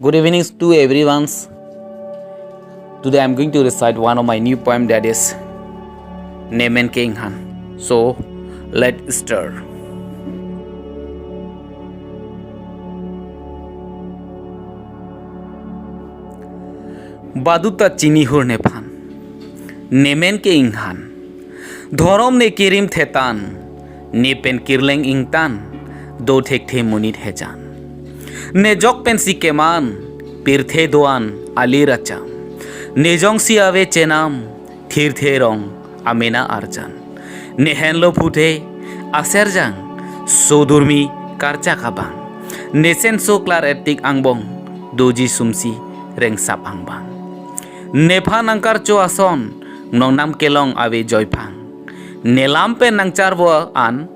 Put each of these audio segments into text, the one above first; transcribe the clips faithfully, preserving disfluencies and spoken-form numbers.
Good evening to everyone. Today I'm going to recite one of my new poem, that is Nemen ke Inghan. So, let's start. Baduta chinihur nephan, nemen ke inghan. Dhorom ne kirim thetan, ne pen kirleng ingtan, do thekthe monit hejan. Ne jok pensi keman, pirthe do-an alir acham. Ne jongsi ave chenam, thirthe rong amena arjan. Ne henlo phuthe, aserjang, sodurmi karchak abang. Ne senso klar etik angbong, doji sumsi rengsap angbang. Nephan angkarcho ason, nongnam kelong ave joiphang. Ne lam pen nangcharvo an,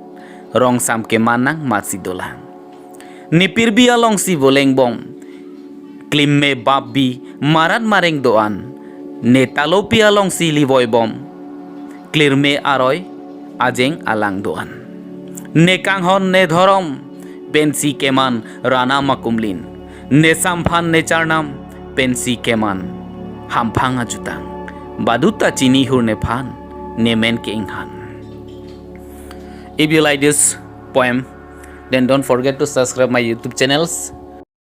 rong sam keman nangmatsi dolang. Ne pirbi alongsi volengbom, klimme bapbi marat mareng do-an. Ne talopi alongsi livoibom, klirme aroi ajeng alang do-an. Ne kanghon ne dhorom pensi keman ranam akumlin. Ne samphan ne charnam pensi keman hamphang ajutang. Baduta chinihur nephan, nemen ke inghan. If you like this poem, then don't forget to subscribe my YouTube channels